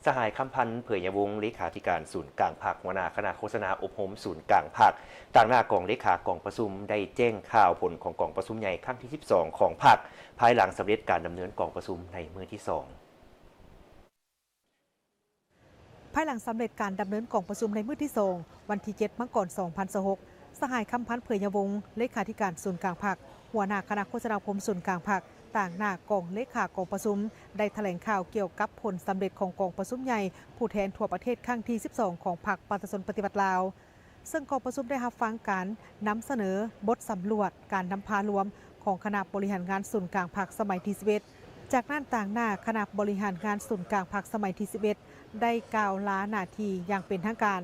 ສະຫາຍ ຄຳພັນ ເຜີຍຍະວົງ ເລຂາທິການສູນກາງພັກ, ຫົວໜ້າຄະນະໂຄສະນາອົບຮົມສູນກາງພັກ, ຕາງໜ້າກອງເລຂາກອງປະຊຸມ ໄດ້ແຈ້ງຂ່າວຜົນຂອງກອງປະຊຸມໃຫຍ່ຄັ້ງທີສິບສອງຂອງພັກ, ພາຍຫຼັງສຳເລັດການດຳເນີນກອງປະຊຸມໃນມື້ທີສອງ. ພາຍຫຼັງສຳເລັດການດຳເນີນກອງປະຊຸມໃນມື້ທີສອງ ວັນທີເຈັດ ມັງກອນ ສອງພັນຊາວຫົກ, ສະຫາຍ ຄຳພັນ ເຜີຍຍະວົງ ເລຂາທິການສູນກາງພັກ, ຫົວໜ້າຄະນະໂຄສະນາອົບຮົມສູນກາງພັກ, ຕາງໜ້າກອງເລຂາກອງປະຊຸມ ໄດ້ຖະແຫຼງຂ່າວກ່ຽວກັບຜົນສຳເລັດຂອງກອງປະຊຸມໃຫຍ່ຜູ້ແທນທົ່ວປະເທດຄັ້ງທີສິບສອງຂອງພັກປະຊາຊົນປະຕິວັດລາວ. ເຊິ່ງກອງປະຊຸມໄດ້ຮັບຟັງການນຳສະເໜີບົດສຳຫຼວດການນຳພາລວມຂອງຄະນະບໍລິຫານງານສູນກາງພັກສະໄໝທີສິບເອັດ. ຈາກນັ້ນ ຕາງໜ້າຄະນະບໍລິຫານງານສູນກາງພັກສະໄໝທີສິບເອັດ ໄດ້ກ່າວລາໜ້າທີ່ຢ່າງເປັນທາງການ.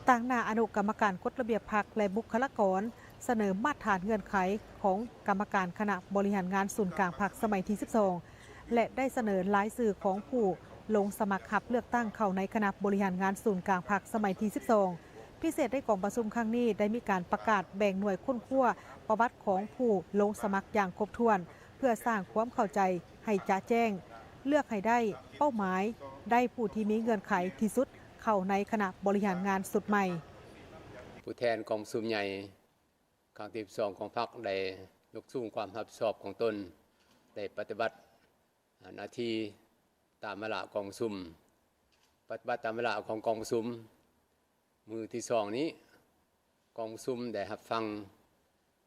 ຕາງໜ້າອະນຸກຳມະການກົດລະບຽບພັກ ແລະ ບຸກຄະລາກອນ ສະເໜີມາດຖານເງື່ອນໄຂຂອງກຳມະການຄະນະບໍລິຫານງານສູນກາງພັກສະໄໝທີສິບສອງ ແລະ ໄດ້ສະເໜີລາຍຊື່ຂອງຜູ້ລົງສະໝັກຮັບເລືອກຕັ້ງເຂົ້າໃນຄະນະບໍລິຫານງານສູນກາງພັກສະໄໝທີສິບສອງ. ພິເສດໃນກອງປະຊຸມຄັ້ງນີ້ ໄດ້ມີການປະກາດແບ່ງໜ່ວຍຄົ້ນຄວ້າປະຫວັດຂອງຜູ້ລົງສະໝັກຢ່າງຄົບຖ້ວນ ເພື່ອສ້າງຄວາມເຂົ້າໃຈໃຫ້ຈະແຈ້ງ, ເລືອກໃຫ້ໄດ້ເປົ້າໝາຍ, ໄດ້ຜູ້ທີ່ມີເງື່ອນໄຂທີ່ສຸດເຂົ້າໃນຄະນະບໍລິຫານງານຊຸດໃໝ່. ຜູ້ແທນກອງປະຊຸມໃຫຍ່ຄັ້ງທີສິບສອງຂອງພັກ ໄດ້ຍົກສູງຄວາມຮັບຜິດຊອບຂອງຕົນ, ໄດ້ປະຕິບັດໜ້າທີ່ຕາມວາລະກອງປະຊຸມ. ປະຕິບັດຕາມວາລະຂອງກອງປະຊຸມ. ມື້ທີສອງນີ້ ກອງປະຊຸມໄດ້ຮັບຟັງ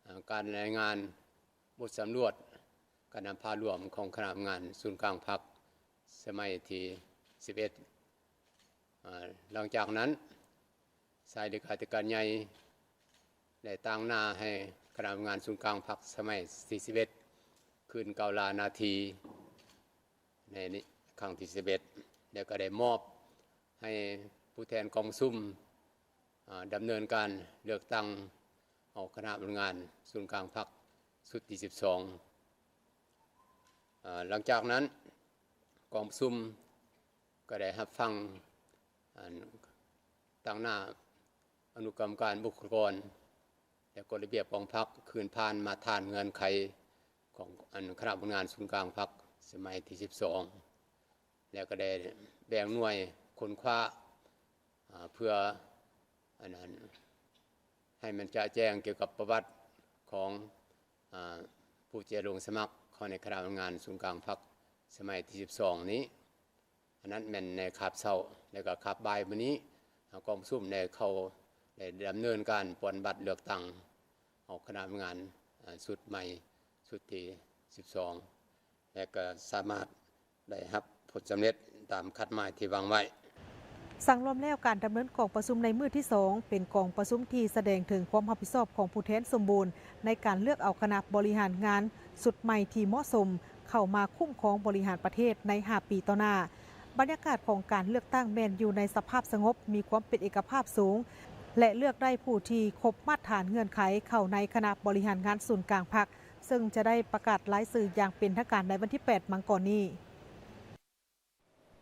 ອາ ການລາຍງານບົດສຳຫຼວດການນຳພາລວມຂອງຄະນະທຳງານສູນກາງພັກສະໄໝທີສິບເອັດ. ອາ ຫຼັງຈາກນັ້ນ ສາຍເລຂາທິການໃຫຍ່ໄດ້ຕາງໜ້າໃຫ້ຄະນະທຳງານສູນກາງພັກສະໄໝທີສິບເອັດ ຄືນກ່າວລາໜ້າທີ່ໃນຄັ້ງທີສິບເອັດ ແລ້ວກໍໄດ້ມອບ ໃຫ້ຜູ້ແທນກອງປະຊຸມ ອາ ດຳເນີນການເລືອກຕັ້ງເອົາຄະນະພະນັກງານສູນກາງພັກຊຸດທີສິບສອງ. ອາ ຫຼັງຈາກນັ້ນ ກອງປະຊຸມກໍໄດ້ຮັບຟັງ ອັນ ຕາງໜ້າອະນຸກຳມະການບຸກຄະລາກອນ ແລະ ກົດລະບຽບຂອງພັກ ຄືນຜ່ານມາດຖານເງື່ອນໄຂຂອງ ອັນ ຄະນະພະນັກງານສູນກາງພັກສະໄໝທີສິບສອງ ແລ້ວກໍໄດ້ແບ່ງໜ່ວຍຄົ້ນຄວ້າ ອາ ເພື່ອ ອັນນັ້ນ ໃຫ້ມັນຈະແຈ້ງກ່ຽວກັບປະຫວັດຂອງ ອາ ຜູ້ຈະລົງສະໝັກເຂົ້າໃນຄະນະພະນັກງານສູນກາງພັກສະໄໝທີສິບສອງນີ້. ອັນນັ້ນແມ່ນໃນຄາບເຊົ້າ ແລ້ວກໍຄາບບ່າຍມື້ນີ້ ກອງປະຊຸມໄດ້ເຂົ້າ ໄດ້ດຳເນີນການປ່ອນບັດເລືອກຕັ້ງເອົາຄະນະພະນັກງານ ອາ ຊຸດໃໝ່ ຊຸດທີສິບສອງ ແລະ ກໍສາມາດໄດ້ຮັບຜົນສຳເລັດຕາມຄາດໝາຍທີ່ວາງໄວ້. ສັງລວມແລ້ວ, ການດຳເນີນກອງປະຊຸມໃນມື້ທີສອງ ເປັນກອງປະຊຸມທີ່ສະແດງເຖິງຄວາມຮັບຜິດຊອບຂອງຜູ້ແທນສົມບູນ ໃນການເລືອກເອົາຄະນະບໍລິຫານງານຊຸດໃໝ່ທີ່ເໝາະສົມ ເຂົ້າມາຄຸ້ມຄອງບໍລິຫານປະເທດໃນຫ້າປີຕໍ່ໜ້າ. ບັນຍາກາດຂອງການເລືອກຕັ້ງແມ່ນຢູ່ໃນສະພາບສະຫງົບ, ມີຄວາມເປັນເອກະພາບສູງ ແລະ ເລືອກໄດ້ຜູ້ທີ່ຄົບມາດຖານເງື່ອນໄຂເຂົ້າໃນຄະນະບໍລິຫານງານສູນກາງພັກ, ເຊິ່ງຈະໄດ້ປະກາດລາຍຊື່ຢ່າງເປັນທາງການໃນວັນທີແປດ ມັງກອນນີ້.